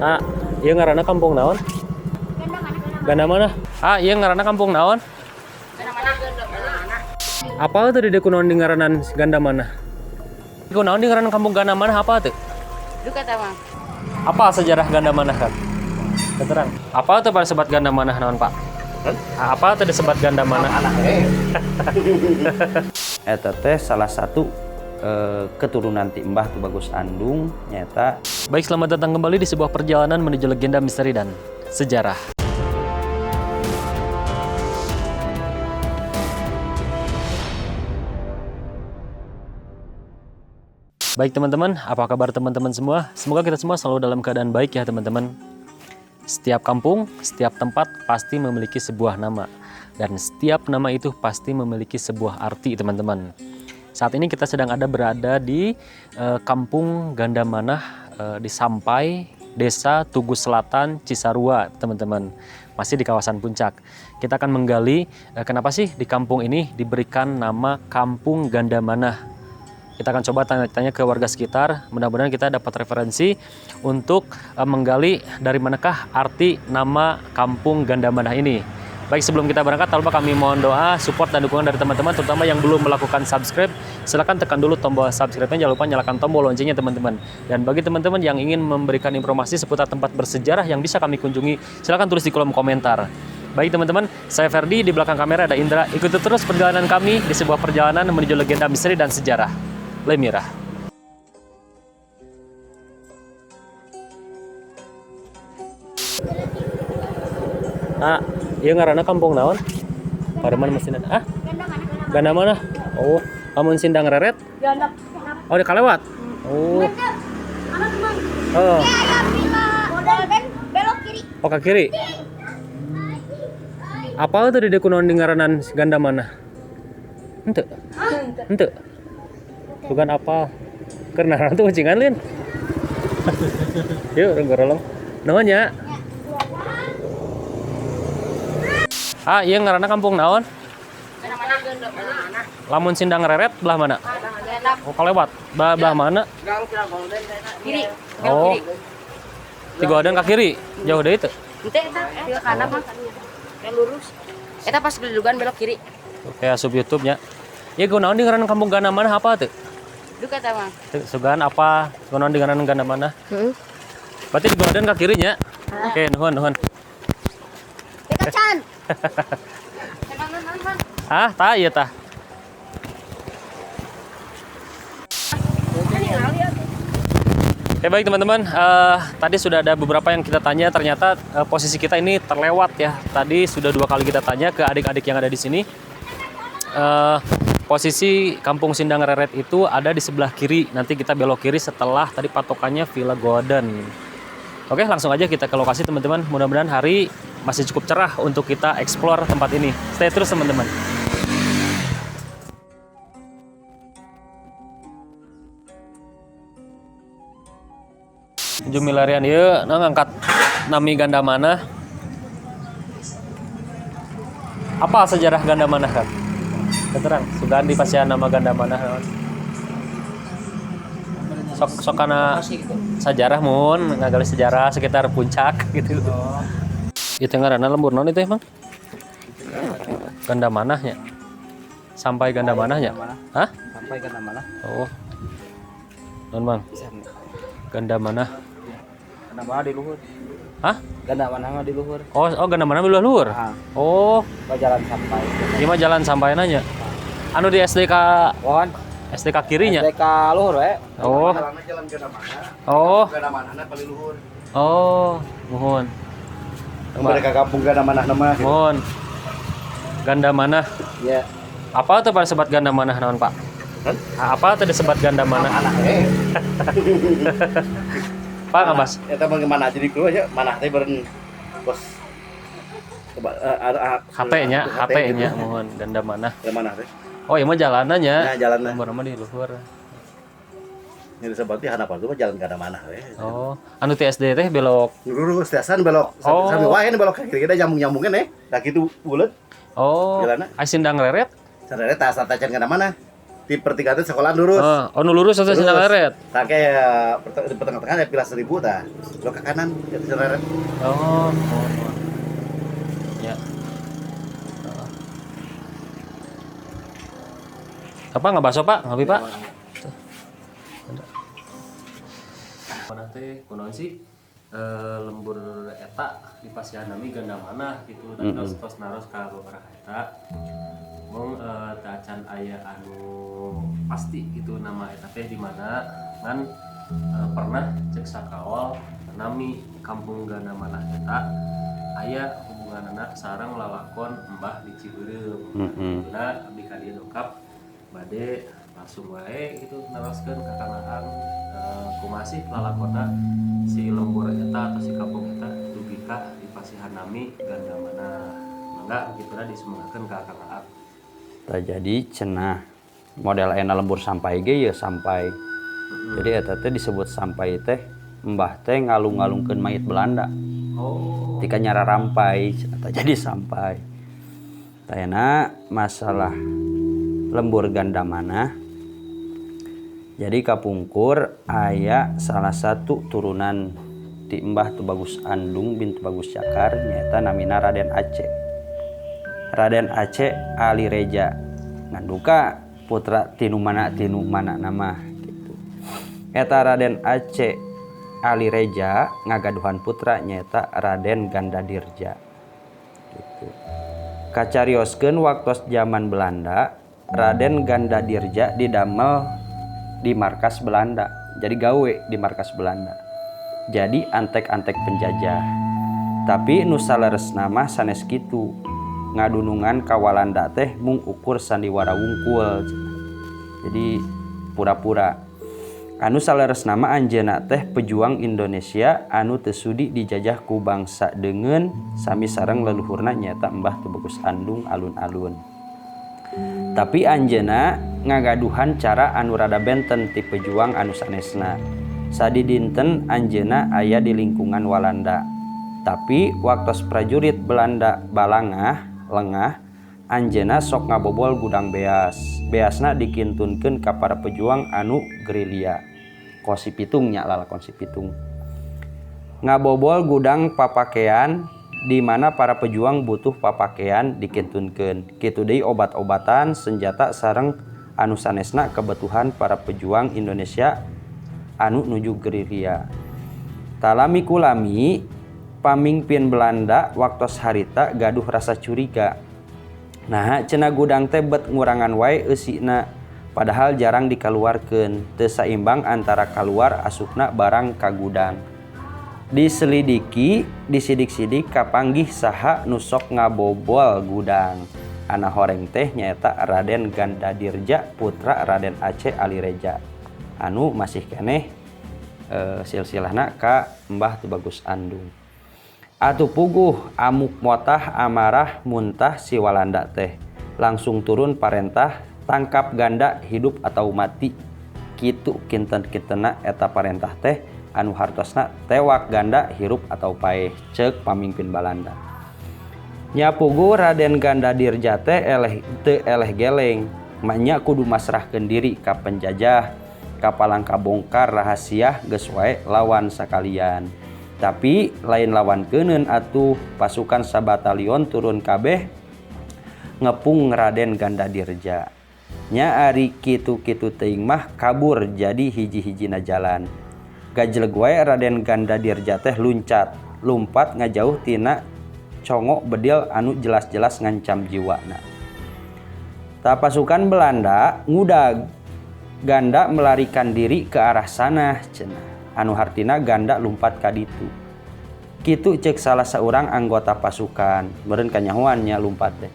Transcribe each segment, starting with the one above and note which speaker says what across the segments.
Speaker 1: Ah, ieu ngaranna kampung naon? Ganda mana? Ah, ieu ngaranna kampung naon? Apa tuh di kunaon di ngaranan Ganda mana? Kunaon di ngaranan kampung Ganda mana apa tuh?
Speaker 2: Duka ta, Mang.
Speaker 1: Apa sejarah Ganda mana kan? Keterang. Apa tuh pada sebat Ganda mana naon, Pak? Ah, apa tuh disebat Ganda mana?
Speaker 3: Eta teh salah satu keturunan ti Mbah Tubagus Andung nyata.
Speaker 1: Baik, selamat datang kembali di sebuah perjalanan menuju legenda misteri dan sejarah. Baik teman-teman, apa kabar teman-teman semua? Semoga kita semua selalu dalam keadaan baik ya teman-teman. Setiap kampung, setiap tempat pasti memiliki sebuah nama. Dan setiap nama itu pasti memiliki sebuah arti teman-teman. Saat ini kita sedang berada di Kampung Gandamanah di Sampai, Desa Tugu Selatan, Cisarua, teman-teman. Masih di kawasan Puncak. Kita akan menggali kenapa sih di kampung ini diberikan nama Kampung Gandamanah. Kita akan coba tanya-tanya ke warga sekitar. Mudah-mudahan kita dapat referensi untuk menggali dari manakah arti nama Kampung Gandamanah ini. Baik, sebelum kita berangkat, tak lupa kami mohon doa, support, dan dukungan dari teman-teman, terutama yang belum melakukan subscribe. Silahkan tekan dulu tombol subscribe-nya, jangan lupa nyalakan tombol loncengnya teman-teman. Dan bagi teman-teman yang ingin memberikan informasi seputar tempat bersejarah yang bisa kami kunjungi, silahkan tulis di kolom komentar. Baik teman-teman, saya Ferdi, di belakang kamera ada Indra. Ikuti terus perjalanan kami di sebuah perjalanan menuju legenda misteri dan sejarah. Lemirah. Ah, ieu ngaranna kampung naon? Pareman mesinan. Ah? Ganda mana? Oh, lamun Sindang Reret? Oh, di kalewat. Oh. Oh.
Speaker 2: Belok kiri.
Speaker 1: Oh, ke kiri. Apa tuh di kunaon di ngaranan Ganda mana? Henteu. Henteu. Bukan apa. Karena tuh ucingan lin. Yuk, urang gorolong. Namanya? Ah, ieu ngaranna kampung naon? Lamun Sindang Reret belah mana? Oh, kalewat. Belah mana?
Speaker 2: Kiri.
Speaker 1: Oh. Tiga Golden ke kiri. Jauh dari itu.
Speaker 2: Ente eta ke kanan mah. Yang lurus. Eta pas gelugan belok kiri.
Speaker 1: Kayak sub YouTube-nya. Ya kunaon di ngaran kampung Ganda mana apa tuh?
Speaker 2: Duka ta, Mang.
Speaker 1: Sugan apa? Kunaon di ngaran Ganda mana? Berarti di Golden ke kirinya. Oke, nuhun nuhun.
Speaker 2: Can.
Speaker 1: Ah, tah iya tah. Oke baik teman-teman, tadi sudah ada beberapa yang kita tanya, ternyata posisi kita ini terlewat ya. Tadi sudah 2 kali kita tanya ke adik-adik yang ada di sini. Posisi Kampung Sindang Reret itu ada di sebelah kiri. Nanti kita belok kiri setelah tadi patokannya Villa Golden. Oke, langsung aja kita ke lokasi teman-teman. Mudah-mudahan hari masih cukup cerah untuk kita explore tempat ini. Stay terus teman-teman. Jumilarian ieu nah ngangkat nami Ganda mana? Apa sejarah Ganda mana kan? Keterang, sugan di pasian nama Ganda mana naon? Sok sok kana sejarah mun ngagali sejarah sekitar Puncak gitu. Itu ngaranna lembur naon itu emang? Ganda manahnya. Sampai Ganda manahnya? Hah?
Speaker 3: Sampai Ganda mana?
Speaker 1: Oh. Non Bang. Ganda mana?
Speaker 3: Ganda mana di luhur?
Speaker 1: Hah?
Speaker 3: Ganda mana mah di luhur?
Speaker 1: Oh, oh Ganda mana di luhur?
Speaker 3: Ah.
Speaker 1: Oh,
Speaker 3: Jalan sampai.
Speaker 1: Gimana jalan sampai nanya? Anu di SDK
Speaker 3: Mohon.
Speaker 1: SDK kirinya?
Speaker 3: SDK luhur we.
Speaker 1: Oh.
Speaker 4: Jalan Ganda mana?
Speaker 1: Oh.
Speaker 4: Ganda mana paling luhur.
Speaker 1: Oh, mohon.
Speaker 4: Mereka kampung Ganda mana nama gitu.
Speaker 1: Mohon. Ganda mana?
Speaker 3: Ya.
Speaker 1: Apa tuh pada sebat Ganda mana naon, Pak?
Speaker 4: Hah?
Speaker 1: Apa tuh disebat Ganda mana?
Speaker 4: Anak
Speaker 1: Pak nggak Mas?
Speaker 4: Eta mah gimana jadi keluar aja, mana teh beren bos. Coba
Speaker 1: HT-nya, HT-nya mohon Ganda mana?
Speaker 4: Ganda mana teh?
Speaker 1: Oh, iya mah jalanannya.
Speaker 4: Nah, jalanna.
Speaker 1: Nomor di luhur.
Speaker 4: Ini disebut hanapan tuh jalan Ganda mana we.
Speaker 1: Oh, anu ti SD teh belok.
Speaker 4: Lurus tiasan belok.
Speaker 1: Oh.
Speaker 4: Sampai wae ini belok ke kiri kita nyambung-nyambungin eh. Nah gitu bulet.
Speaker 1: Oh.
Speaker 4: Jalanna.
Speaker 1: Ai Sindang Reret?
Speaker 4: Sarere tah tacan Ganda mana? Di pertigaan teh sekolah lurus.
Speaker 1: Oh, nu lurus atau Sindang Leret?
Speaker 4: Tah kayak di pertengah-tengah ya Pilah Seribu tah. Lo ke kanan ke Sindang Leret.
Speaker 1: Oh, oh, oh. Ya. Heeh. Apa nggak bakso Pak? Ngopi Pak? Ada. Mana teh kunaon sih? Lembur eta dipasihan nami Gandamana gitu tapi tos naros ka beberapa eta mung teu acan aya anu pasti gitu nama eta teh di mana ngan pernah cek sakawal nami kampung Gandamana eta aya hubunganana sareng lalakon Mbah di Cibeureum. Nah, abdi ka dieu dongkap bade langsung wae gitu naroskeun ka Kang Aang kumaha sih lalakonna si lembur eta atau si kampung eta dugi ka dipasihan nami Gandamana. Mangga kituna disumanggakeun ka Kang Aang.
Speaker 3: Tah jadi cenah model ayeuna lembur sampai ge ya sampai. Jadi eta teh disebut sampai teh mbah teh ngalung-ngalungkeun mayit Belanda.
Speaker 1: Oh.
Speaker 3: Tika nyara rampai cenah tah jadi sampai. Tah ayeuna masalah lembur Gandamana. Jadi kapungkur aya salah satu turunan ti Mbah Tubagus Andung bin Tubagus Cakar nyaeta namina Raden Aceh. Raden Aceh Ali Reja nganduka putra tinu mana nama gitu. Eta Raden Aceh Ali Reja ngagaduhan putra nyaeta Raden Gandadirja gitu. Kacarioskeun waktos zaman Belanda, Raden Gandadirja didamel di markas Belanda. Jadi gawe di markas Belanda. Jadi antek-antek penjajah. Tapi nu saleresna mah sanes kitu. Ngadunungan ka Walanda teh mung ukur sandiwara wungkul. Jadi pura-pura. Anu saleresna mah anjeunna teh pejuang Indonesia anu teu sudi dijajah ku bangsa deungeun sami sareng leluhurna nyaeta Mbah Tubagus Andung alun-alun. Tapi anjeunna ngagaduhan cara anu rada benten ti pejuang anu sanesna. Sadidinten anjeunna aya di lingkungan Walanda. Tapi waktos prajurit Belanda balangah lengah, anjeunna sok ngabobol gudang beas. Beasna dikintunkeun ka para pejuang anu gerilya. Kosi pitung nya lalakon si pitung. Ngabobol gudang papakean di mana para pejuang butuh papakean dikintunkeun. Kitu deui obat-obatan, senjata sareng anu sanesna kebutuhan para pejuang Indonesia anu nuju gerilya. Talami kulami pamimpin Belanda waktos harita gaduh rasa curiga. Nah, cenah gudang teh bet ngurangan wae eusina padahal jarang dikaluarkeun. Teu saimbang antara kaluar asupna barang ka gudang. Diselidiki, disidik-sidik kapanggih saha nu sok ngabobol gudang. Ana horeng teh nyaeta Raden Gandadirja putra Raden Aceh Ali Reja. Anu masih keneh silsilahna ka Mbah Tubagus Andung. Atuh puguh amuk motah amarah muntah si Walanda teh. Langsung turun parentah tangkap Ganda hidup atau mati. Kitu kinten-kintena eta parentah teh anu hartosna tewak Ganda hirup atau paeh ceuk pamimpin Balanda. Nya puguh Raden Gandadirja teh eleh teu eleh geleng, manya kudu masrahkeun diri ka penjajah, kapalang kabongkar rahasia geus wae lawan sakalian. Tapi lain lawan keuneun atuh pasukan sabatalion turun kabeh ngepung Raden Gandadirja. Nya ari kitu-kitu teuing mah kabur jadi hiji-hijina jalan. Gajleg wae Raden Gandadirja teh luncat, lumpat ngajauh tina congok bedil anu jelas-jelas ngancam jiwana. Ta pasukan Belanda ngudag Ganda melarikan diri ke arah sana cenah. Anu hartina Ganda lumpat ka ditu. Kitu cek salah seorang anggota pasukan, meureun kanyahoan nya lumpat teh.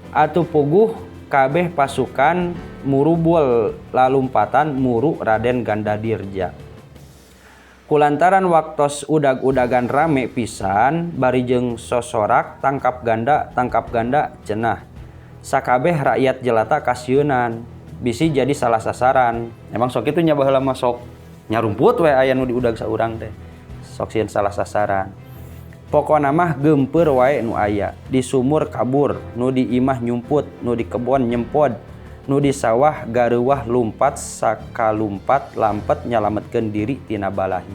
Speaker 3: Atuh puguh kabeh pasukan murubul lalumpatan muru Raden Gandadirja. Kulantaran waktos udag-udagan rame pisan bari jeung sosorak tangkap ganda cenah. Sakabeh rakyat jelata kasieunan, bisi jadi salah sasaran. Emang sok kitu nya baheula mah sok nyarumput we aya nu diudag saurang teh. Sok sieun salah sasaran. Pokona mah geumpeur wae nu aya, di sumur kabur, nu di imah nyumput, nu di kebon nyempod, Nu di sawah gareuwah lumpat sakalumpat lampet nyalametkeun diri tina balahi.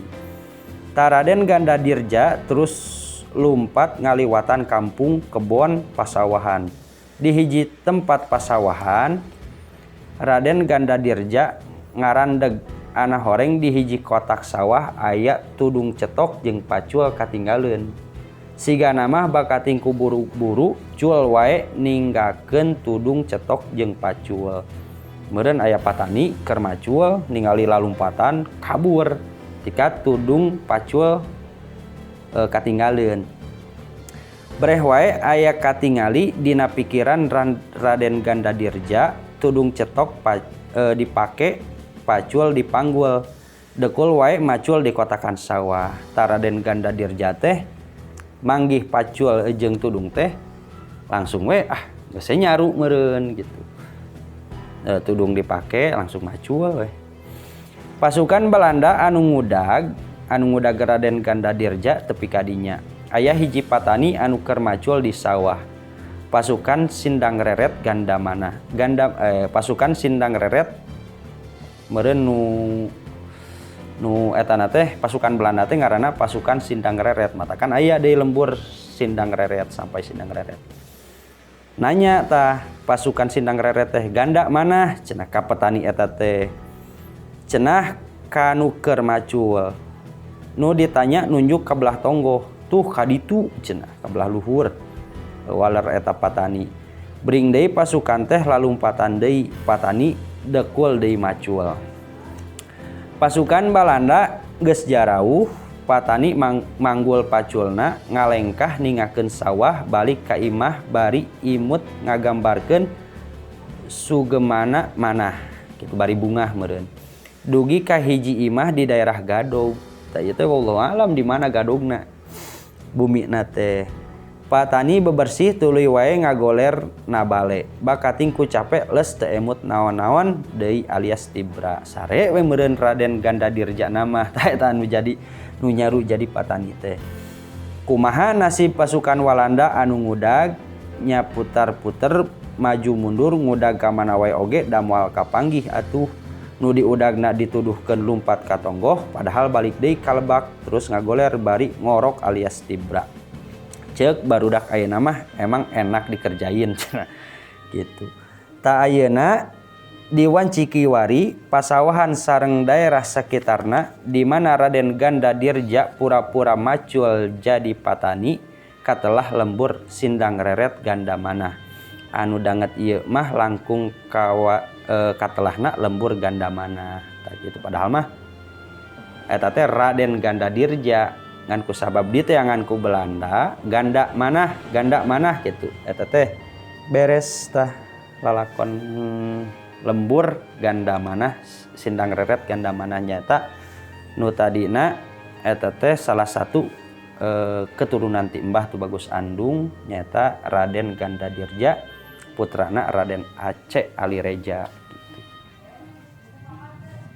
Speaker 3: Tah Raden Gandadirja terus lumpat ngaliwatan kampung, kebon, pasawahan. Di hiji tempat pasawahan Raden Gandadirja ngarandeg ana horeng di hiji kotak sawah aya tudung cetok jeung pacul katinggaleun. Sigana mah bakating ku buru-buru cul wae ninggakeun tudung cetok jeung pacul. Meureun aya patani keur macul ningali lalumpatan kabur tika tudung pacul katinggaleun. Breh wae aya katingali dina pikiran Raden Gandadirja tudung cetok dipake pacul dipanggul dekul wae macul di kotakan sawah. Tah Raden Gandadirja teh manggih pacul jeung tudung teh langsung we ah geus nyaru meureun gitu. Tudung dipake langsung macul we. Pasukan Belanda anu ngudag Raden Gandadirja tepi ka dinya. Aya hiji patani anu keur macul di sawah. Pasukan Sindang Reret Gandamana. Pasukan Sindang Reret meureun nu etana teh pasukan Belanda teh ngaranna pasukan Sindang Reret. Matakan aya deui lembur Sindang Reret sampai Sindang Reret. Nanya tah pasukan Sindang Reret teh ganda mana? Cenah ka petani eta teh. Cenah ka nu keur macul. Nu ditanya nunjuk ka belah tonggoh. Tuh ka ditu cenah ka belah luhur. Waler eta patani. Bring deui pasukan teh lalumpatan deui patani dekul deui macul. Pasukan Balanda geus jarauh, patani manggul paculna ngalengkah ningakeun sawah balik ka imah bari imut ngagambarkeun sugemana manah kitu bari bungah meureun. Dugi ka hiji imah di daerah Gadog. Tah ieu teh wallahu alam di mana Gadogna. Bumina teh. Patani bebersih tuluy wae ngagoler nabale. Bakating ku capek les teu emut naon-naon deui alias tibra. Sare we meureun Raden Gandadirja mah tah eta anu jadi nu nyaru jadi patani teh. Kumaha nasib pasukan Walanda anu ngudag nya putar-puter maju mundur ngudag ka mana wae oge da moal kapanggih atuh. Nu diudagna dituduhkeun lumpat ka tonggoh padahal balik deui ka lebak terus ngagoler bari ngorok alias tibra. Ceuk barudak ayeuna mah emang enak dikerjain cenah gitu. Ta ayeuna di Wanci Kiwari pasawahan sareng daerah sakitarna di mana Raden Gandadirja pura-pura macul jadi patani katelah lembur Sindang Reret Gandamana. Anu danget ieu mah langkung katelahna lembur Gandamana. Tah gitu padahal mah eta teh Raden Gandadirja ngan ku sabab diteangan ku Belanda ganda manah gitu eta teh beres tah lalakon lembur Gandamana Sindang Reret Gandamana nyata nu tadina eta teh salah satu keturunan ti Mbah Tubagus Andung nyata Raden Gandadirja putrana Raden Aceh Alireja.